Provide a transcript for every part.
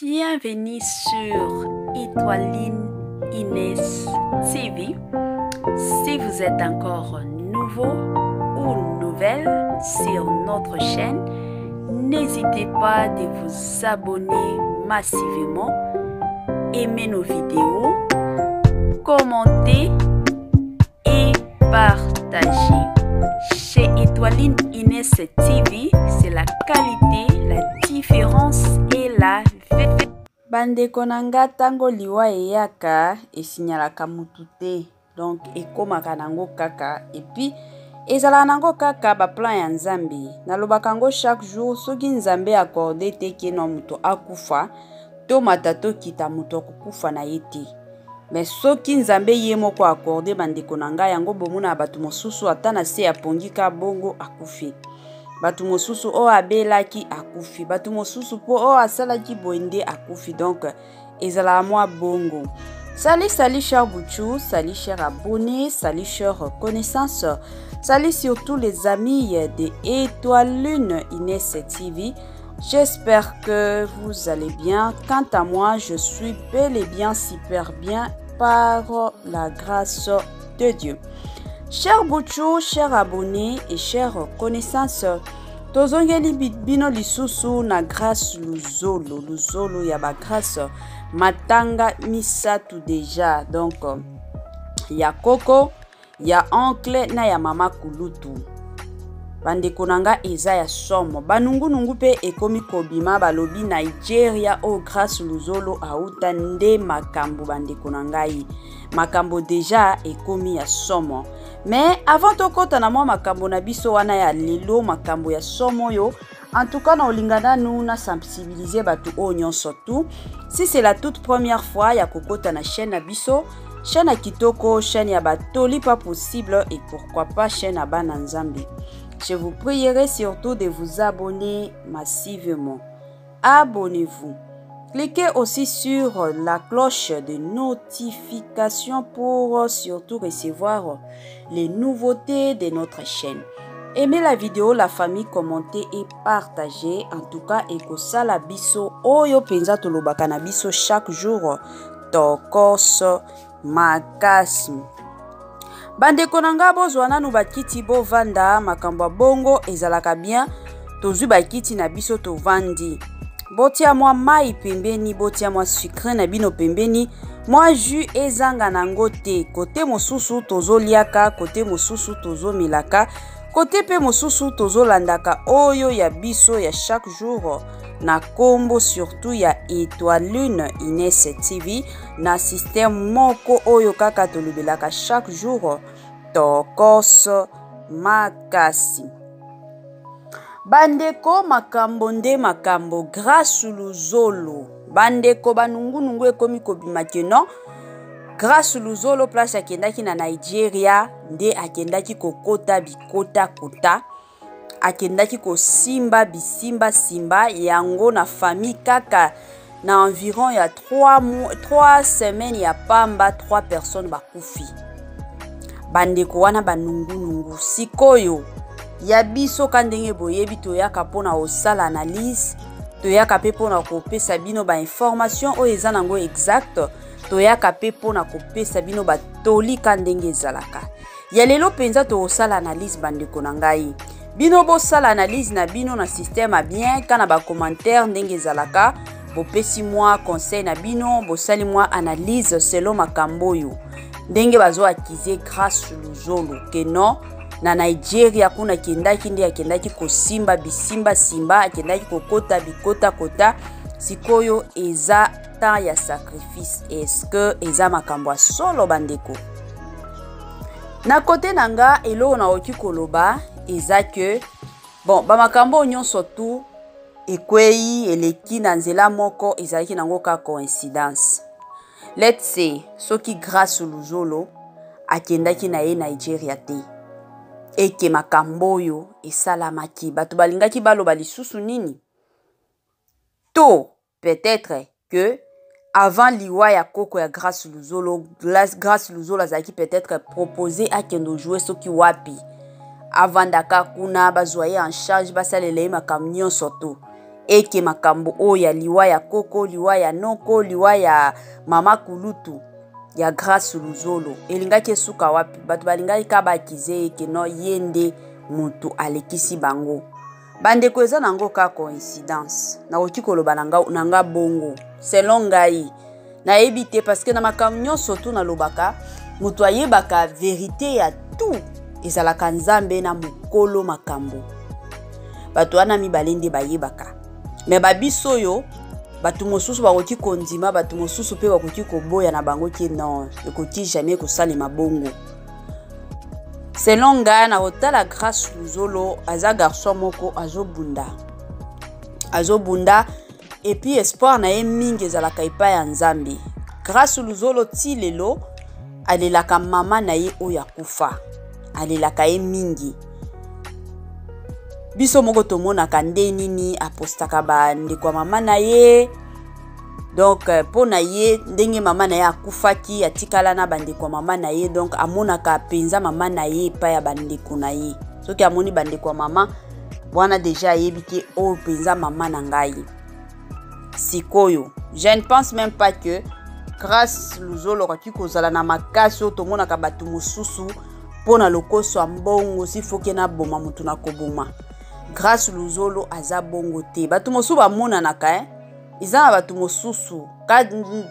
Bienvenue sur Étoiline Inès TV. Si vous êtes encore nouveau ou nouvelle sur notre chaîne, n'hésitez pas de vous abonner massivement, aimer nos vidéos, commenter et partager. Chez Étoiline Inès TV, c'est la qualité, la différence et la vérité. Bandeko na nga ntango liwa eyaka esinyalaka mutu te donc ekomaka nango kaka epuis ezalaka nango kaka baplan ya nzambe nalobaka yango chaque jour soki nzambe akorde te keno moto akufa tomata tokita moto akokufa na ye te me soki nzambe ye moko akorde bandeko na ngai yango bomona bato mosusu ata na se ya pongi ka bongo akufi bato mosusu oyo abelaki akufi bato mosusu mpo oyo asalaki boye nde akufi donc ezalaka mwa bongo Salut, salut cher Bouchou, salut cher abonné, salut cher connaissance, salut surtout les amis de Étoile Lune Inès TV. J'espère que vous allez bien. Quant à moi, je suis bel et bien super bien par la grâce de Dieu. Cher Bouchou, cher abonné et chère connaissance, tozongeli bino lisusu na grâce luzolo luzolo ya bagrâce matanga misato deja donc ya koko ya oncle na ya mama kulutu bandeko na nga eza ya somo banungunungu mpe ekomi kobima balobi nigeria oyo grace luzolo auta nde makambo bandeko na ngai makambo deja ekomi ya somo mais avant tokɔta na mwa makambo na biso wana ya lelo makambo ya somo oyo en tout cas na olinga nanu na sensibiliser bato oyo nyonso tout si c'est la toute première fois ya kokota na chaîne na biso chaîne ya kitoko chaîne ya batoli pas possible et pourquoi pas chaîne ya bana nzambe je vous prierai surtout de vous abonner massivement abonnez-vous Cliquez aussi sur la cloche de notification pour surtout recevoir les nouveautés de notre chaîne. Aimez la vidéo, la famille, commentez et partagez. En tout cas, ekosala biso oyo penza tolobaka na biso chaque jour tokos makasi. Bandeko na nga bozwa nanu bakiti bovanda makambo ya bongo ezalaka bien tozwi bakiti na biso tovandi botia mwa mai pembeni botia mwa sucre na bino pembeni mwa jus ezanga nango te kote mosusu tozoliaka kote mosusu tozomelaka kote mpe mosusu tozolandaka oyo ya biso ya chaque jour na kombo surtout ya Etoile Lune Ines TV na système moko oyo kaka tolobelaka chaque jour tokos makasi bandeko makambo nde makambo grace luzolo bandeko banungunungu ekomi kobima ke non grace luzolo place akendaki na nigeria nde akendaki kokota bikotakota akendaki kosimba bisimba simba yango na famille kaka na environ ya 3, 3 semaine ya pamba 3 personnes bakufi bandeko wana banungunungu sikoyo ya biso ka ndenge boyebi toyaka mpona kosala analyse toyaka mpe mpona kopesa bino bainformation oyo eza nango exact toyaka mpe mpona kopesa bino batoli ka ndenge ezalaka ya lelo mpenza tokosala analyse bandeko na ngai bino bosala analyse na bino na système ya bien ka na bacommentaire ndenge ezalaka bopesi mwa conseil na bino bosali mwa analyse selon makambo oyo ndenge bazo akize grace luzolo ke non na nigeria kuna akendaki nde akendaki kosimba bisimbasimba akendaki kokota bikotakota sikoyo eza temps ya sacrifice est-ce que eza makambo ya solo bandeko na kote na nga eloko nakoki koloba eza ke bon bamakambo oyo nyonso tu ekwei eleki na nzela moko ezalaki nango ka coïncidence let's say soki grace luzolo akendaki na ye nigeria te eke makambo oyo esalamaki bato balingaki baloba lisusu nini to peut-être que avant liwa ya koko ya Grace Luzolo Grace Luzolo azalaki peut-être proposé akende jouer soki wapi avandaka kuna bazwa ye en charge basalela ye makambo nyonso to Eke makambo oyo ya liwa ya koko, liwa ya noko, liwa ya mama kulutu ya Grace Luzolo elingaki esuka wapi? Bato balingaki ka baakize ye ke no, ye nde moto alekisi bango. Bandeko, eza nango ka coïncidence, nakoki koloba na nga, na nga bongo selon ngai, nayebi te, parce que na makambo nyonso tu nalobaka, moto ayebaka verité ya tout ezalaka Nzambe na mokolo makambo. Bato wana mibale nde bayebaka. Me babiso oyo, bato mosusu bakoki kondima, bato mosusu mpe bakoki koboya na bango ke non, ekoki jamais kosalema bongo. Selon ngai, na kotala Grace Luzolo, aza garçon moko azobunda, azobunda, et puis espoir na ye mingi ezalaka epai ya Nzambe. Grace Luzolo ti lelo alelaka mama na ye oyo akufa, alelaka ye mingi. Biso moko tomonaka nde nini apostaka bandeko ya mama na ye. Donc mpo na ye, ndenge mama na ye akufaki, atikala na bandeko ya mama na ye, donc amonaka mpenza mama na ye epai ya bandeko na ye. Soki amoni bandeko ya mama wana, deja ayebi ke oyo mpenza mama na ngai. Sikoyo je ne pense même pas que Grâce Luzolo akoki kozala na makasi oyo tomonaka bato mosusu mpo na lokoso ya mbongo, si foke naboma motu na koboma. Grâce Luzolo aza bongo te. Bato mosusu bamonanaka, eh? Eza na bato mosusu ka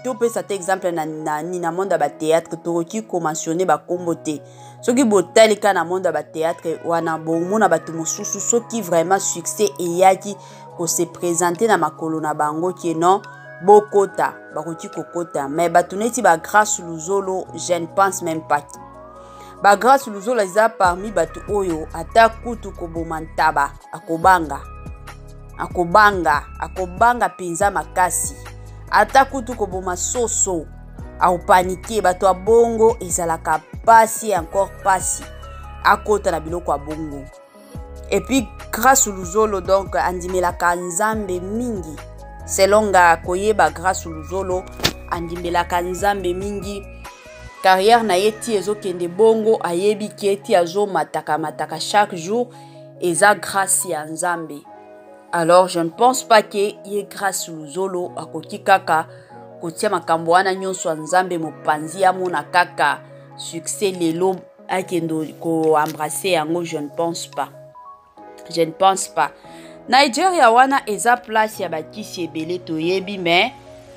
topesa te exemple na monde ya bathéâtre, tokoki komentionne bakombo te. Soki botali ka na monde ya bathéâtre wana, bomona bato mosusu, soki vraiment succès eyaki kose présenter na makolo na bango ke non, bokota, bakoki kokota. Mais bato neti bagrâce Luzolo, je ne pense même pas. Bagrâce Luzolo eza parmi bato oyo ata kutu koboma ntaba akobanga, akobanga, akobanga mpenza makasi. Ata kutu koboma soso akopanike. Bato ya bongo ezalaka pasi, encore pasi akota na biloko ya bongo. Et puis Grâce Luzolo, donc andimelaka Nzambe mingi. Selon nga koyeba, Grâce Luzolo andimelaka Nzambe mingi. Carrière na ye ti ezokende bongo, ayebi ke ti azomataka mataka chaque jour, eza grâce ya Nzambe. Alors je ne pense pas ke ye Grâce Luzolo akoki kaka kotia makambo wana nyonso ya Nzambe mopanzi, amona kaka succès lelo, akende koembrasse yango. Je ne pense pas, je ne pense pas. Nigeria wana eza place ya bakisi ebele, toyebi, mais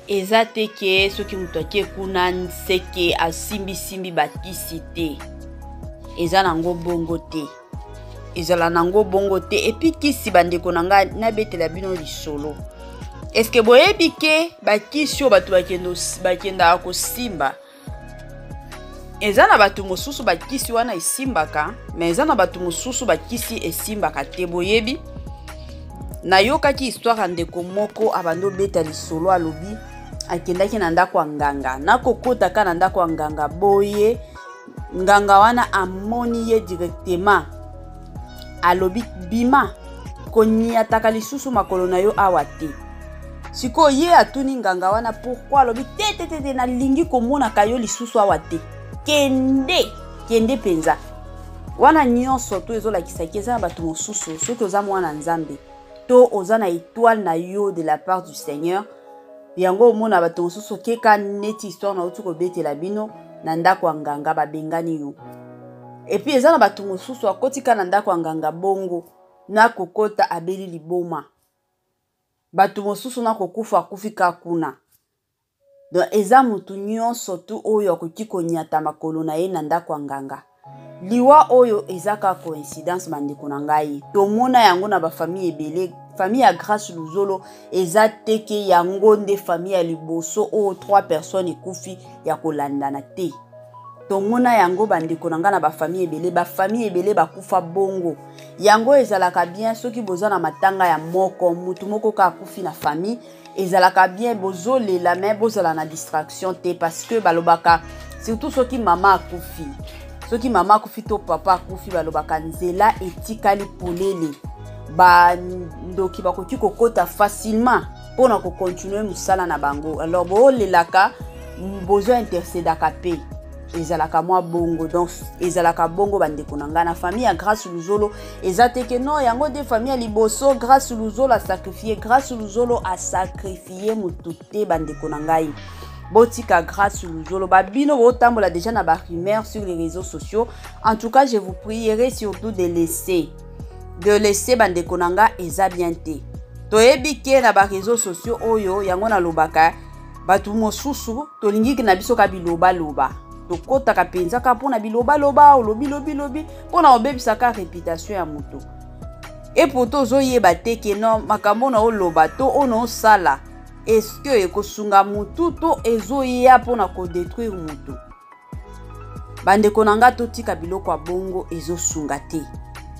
eza te ke soki moto ake kuna nseke asimbisimbi bakisi te. Eza nango bongo te, ezala nango bongo te. Et puis kisi, bandeko na ngai, nabetela bino lisolo. Eske boyebi ke bakisi oyo bato bakendaka kosimba, eza na bato mosusu bakisi wana esimbaka, me eza na bato mosusu bakisi esimbaka te? Boyebi, nayokaki histoire ya ndeko moko abandi obeta lisolo, alobi akendaki na ndako ya nganga. Nakokotaka na ndako ya nganga boye, nganga wana amoni ye directement, alobi: "Bima, koniataka lisusu makolo na yo awa te." Sikoyo ye atuni nganga wana pourquoi. Alobi: "Te, te, te, te, nalingi komonaka yo lisusu awa te, kende, kende mpenza." Wana nyonso to ezolakisaki eza na bato mosusu, soki oza mwana Nzambe to oza na étoile na yo de la part du Seigneur, yango omona bato mosusu okeka neti histoire nauti kobetela bino na ndako ya nganga, babengani yo. Et puis eza na bato mosusu akotika na ndako ya nganga bongo, na kokota abeli liboma. Bato mosusu na kokufa akufi ka kuna. Donc eza motu nyonso tu oyo akoki konyata makolo na ye na ndako ya nganga. Liwa oyo eza kaka coïncidence, bandeko na ngai. Tomona yango na bafamille ebele. Famille ya Grâce Luzolo eza te ke yango nde famille ya liboso oyo trois personnes ekufi ya kolandana te. Tomona yango, bandeko na ngai, na bafamille ebele, bafamille ebele bakufa bongo. Yango ezalaka bien soki boza na matanga ya moko, mutu moko ka akufi na famille, ezalaka bien bozolela, me bozala na distraction te, parce que balobaka, surtout soki mama akufi, soki mama akufi to papa akufi, balobaka nzela etikali polele, bandoki bakoki kokɔta facilement mpona kocontinue mosala na bango. Alors boolelaka, bozo intercédaka mpe. Ezalaka mwa bongo. Donc ezalaka bongo, bandeko na ngai. Na famille ya Grâce Luzolo, eza te ke non, yango nde famille ya liboso Grâce Luzolo asacrifie. Grâce Luzolo asacrifie motu te, bandeko na ngai. Botika Grâce Luzolo. Babino botambola déjà na barumeur sur les réseaux sociaux. En tout cas, je vous prierai surtout de laisser, de laisser, bandeko na nga. Eza bien te. Toyebi ke na baréseaux sociaux oyo, yango nalobaka, bato mosusu tolingiki na biso ka bilobaloba. Tokɔtaka mpenza kaka mpona bilobaloba, olobi lobi lobi mpona kobebisaka réputation ya moto. E pourtant ozoyeba te ke no makambo na oloba to oyo na osala, est-ce ekosunga motu to ezoya mpona kodétruire motu? Bandeko na nga, totika biloko ya bongo, ezosunga te.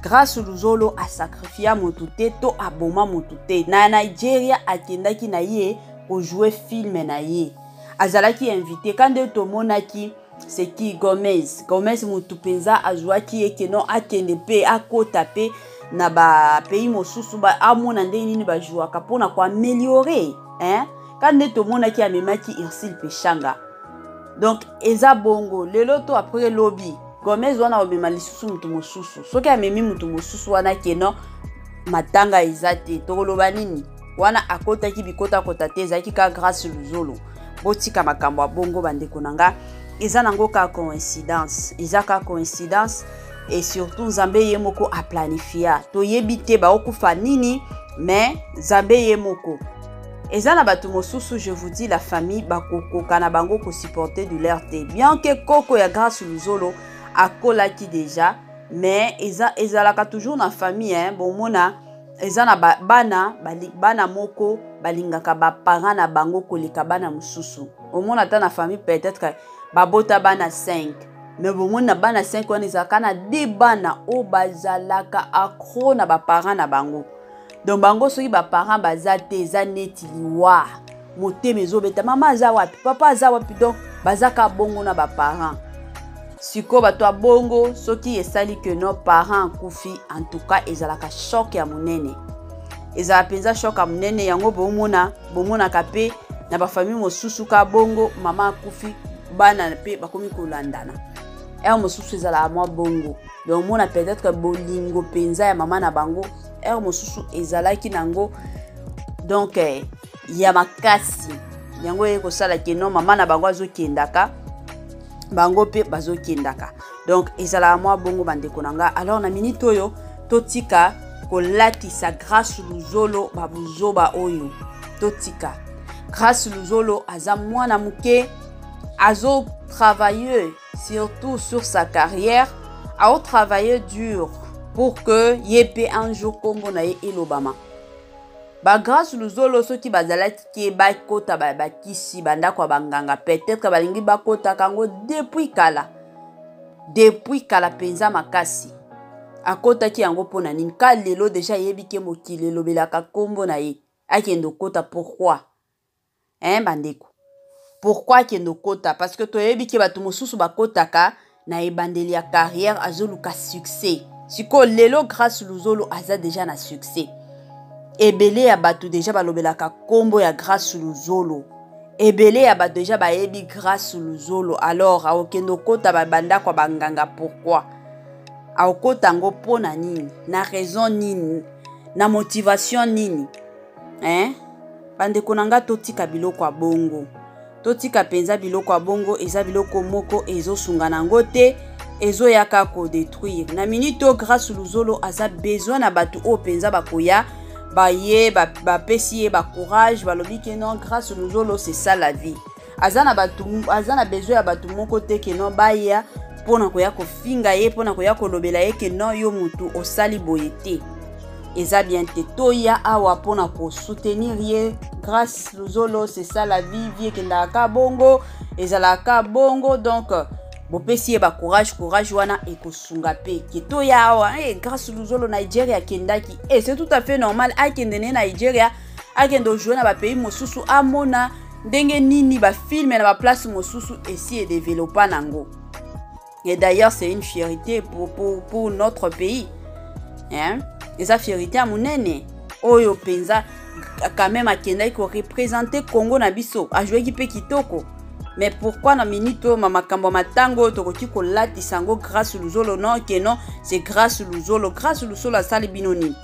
Grâce Luzolo asakrifia motu te to aboma motu te. Na Nigeria, akendaki na ye kojouer film na ye, azalaki invité. Ka nde tomonaki seki Gomez, Gomez motu mpenza azwaki ye keno akende mpe akota mpe na bapays mosusu, amona ndenge nini bajouaka mpona koaméliorer, hein? Ka nde tomonaki amemaki Ursile Peshanga. Donc eza bongo. Lelo to après lobi, Gomez wana omema lisusu motu mosusu. Soki amemi motu mosusu wana, keno matanga eza te, tokoloba nini? Wana akotaki bikotakota te, ezalaki kaka Grâce Luzolo. Botika makambo ya bongo, bandeko na nga. Eza nango kaka coïncidence, eza kaka coïncidence. Et surtout, Nzambe ye moko aplanifia. Toyebi te baokufa nini, mais Nzambe ye moko. Eza na bato mosusu, je vous dis, la famille, bakokoka na bango kosupporter douleur te. Bien que koko ya Grâce Luzolo akolaki déjà, mais eza ezalaka toujours na famille, hein. Bomona, eza na ba, bana bana moko balingaka baparent na bango koleka bana mosusu. Omona ata na famille, peut-être babota bana 5, mais bomoni na bana 5 wana, ezalaka na de bana oyo bazalaka accro na baparent na bango. Donc bango, soki baparent baza te, eza neti liwa, motema ezobeta: mama aza wapi? Papa aza wapi? Donc bazaka bongo na baparent. Sikoyo bato ya bongo, soki esali ke no parent akufi, en tout cas ezalaka choc ya monene, ezala mpenza choc ya monene. Yango bomona, bomonaka mpe na bafamille mosusu ka bongo, mama akufi, bana mpe bakomi kolandana. Heure mosusu ezalaka mwa bongo. Donc omona peut-être bolingo mpenza ya mama na bango, heure mosusu ezalaki nango donc ya makasi. Yango eye kosala ke no mama na bango azokendaka, bango mpe bazokendaka. Donc ezalaka mwa bongo, bandeko na nga. Alors na minute oyo, totika kolatisa Grâce Luzolo babuzoba oyo. Totika. Grâce Luzolo aza mwana moke, azotravaille surtout sur sa carrière, aotravaille dur pour que ye mpe un jour nkombo na ye elobama. Bagrâce Luzolo, soki bazalaki ke bakota bakisi bandako ya banganga, peut-être balingi bakotaka yango depuis kala, depuis kala mpenza makasi. Akotaki yango mpo na nini? Ka lelo déjà ayebi ke mokili elobelaka nkombo na ye, akende okota pourquoi, hein, bandeko? Pourquoi akende okota? Parce que toyebi ke bato mosusu bakotaka na ebandeli ya carrière, azoluka succès. Sikoyo lelo Grâce Luzolo aza déjà na succès. Ebele ya bato déjà balobelaka nkombo ya Grâce Luzolo, ebele ya bato déjà bayebi Grâce Luzolo. Alors akokende okota bandako ya banganga pourquoi? Akokota yango mpo na nini? Na raison nini? Na motivation nini, hein? Bandeko na nga, totika biloko ya bongo, totika mpenza biloko ya bongo. Eza biloko moko ezosunga nango te, ezoyaka kodétruire. Na minute oyo, Grâce Luzolo aza besoin na bato oyo mpenza bakoya, baye bapesi ye bacourage, balobi ke non, Grâce Luzolo, c'est ça la vie. Aza na bato, aza na besoin ya bato moko te ke non, baya mpona koya kofinga ye, mpona koya kolobela ye ke non, yo motu osali boye te, eza bien te. Toya awa mpona kosoutenir ye. Grâce Luzolo, c'est ça la vie. Vie ekendaka ka bongo, ezalaka bongo. Donc bopesi ye bacourage, courage wana ekosunga mpe ke toya awa. Hey, Grâce Luzolo, Nigeria akendaki e, c'est tout à fait normal. Akende ne Nigeria, akende ojouer na bapays mosusu, amona ndenge nini bafilme na baplace mosusu esi edevelopa nango. Et d'ailleurs, c'est une fierté pour notre pays, hein? Eza fierté ya monene oyo mpenza. Quand même akendaki koreprésenter Congo na biso, ajouaki mpe kitoko. Mais pourquoi na minute oyo ma makambo ya matango oyo tokoki kolatisa yango Grâce Luzolo? Non que non, c'est Grâce Luzolo. Grâce Luzolo asali bino nini?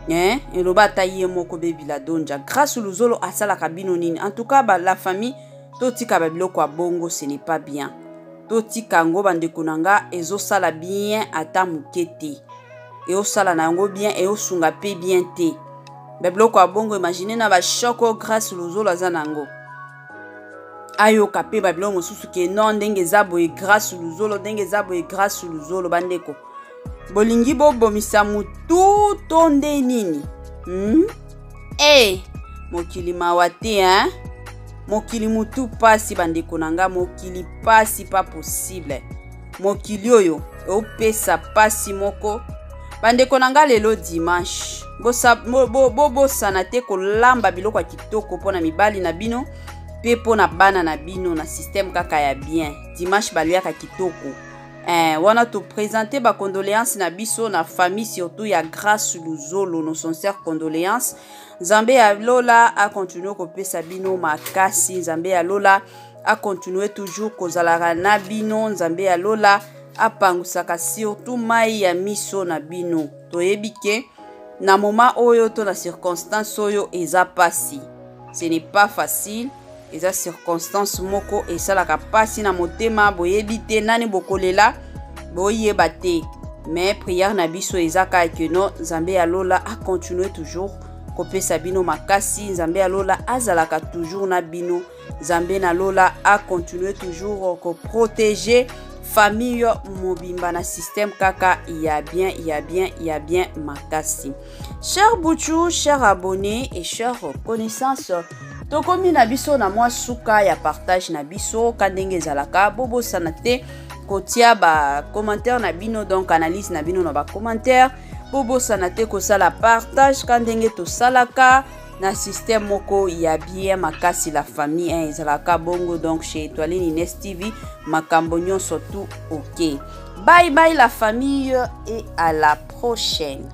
Eh, eloba ata ye moko Baby La Dondja. Grâce Luzolo asalaka bino nini? En tout cas, ba, la famille, totika babiloko ya bongo, ce n'est pas bien. Totika yango, bandeko na nga, ezosala bien ata moke te. Eosala na yango bien, eosunga mpe bien te. Babiloko ya bongo, imagine na bachoc oyo Grâce Luzolo aza na yango. Ayoka mpe babiloko mosusu ke non, ndenge eza boye Grâce Luzolo, ndenge eza boye Grâce Luzolo. Bandeko, bolingi bobomisa motu to nde nini? E mokili mawa te, hein? Mokili motu pasi, bandeko na nga, mokili pasi pas possible. Mokili oyo opesa pasi moko, bandeko na nga. Lelo dimanche, bobosana te kolamba biloko ya kitoko mpona mibali na bino mpe mpona bana na bino, na système kaka ya bien. Dimanche baliaka kitoko. Wana toprésente bacondoléance na biso na famille, surtout ya Grâce Luzolo. Nos sincères condoléances. Nzambe ya lola akontinue kopesa bino makasi. Nzambe ya lola akontinue toujours kozalaka na bino. Nzambe ya lola apangusaka surtout mai ya miso na bino. Toyebi ke na moment oyo to na circonstance oyo eza pasi, ce n'est pas facile. Eza circonstance moko esalaka pasi na motema. Boyebi te nani bokolela, boyeba te. Mais prière na biso eza kaka ke no, Nzambe ya lola acontinue toujours kopesa bino makasi. Nzambe ya lola azalaka toujours na bino. Nzambe na lola acontinue toujours koprotéger famille mobimba na système kaka ya bien, ya bien, ya bien makasi. Cher Buchu, cher abonné et cher connaissance, tokomi na biso na mwa suka ya partage na biso. Ka ndenge ezalaka, bobosana te kotia bacommentaire na bino, donc analyse na bino na bacommentaire. Bobosana te kosala partage ka ndenge tosalaka na système moko ya bien makasi, la famille, hein, ezalaka bongo. Donc chez Étoiline Ines TV, makambo nyonso tout ok. Bye bye la famille et à la prochaine.